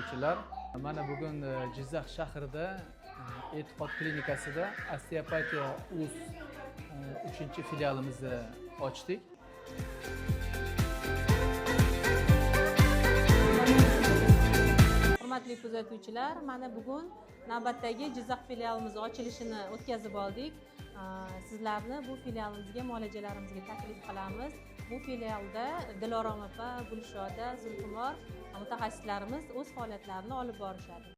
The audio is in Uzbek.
Kuzatuvchilar. Mana bugun Jizzax shahrida E'tiqod klinikasida Osteopatiya uz 3 filialimizni ochdik. Hurmatli kuzatuvchilar, mana bugun navbatdagi Jizzax filialimiz ochilishini o'tkazib oldik. Sizlarni bu filialimizga muolajalarimizga taklif qilamiz. Bu filialda Dilorom opa, Gulshoda, Zulxumor mutaxassislarimiz o'z faoliyatlarini olib borishadi.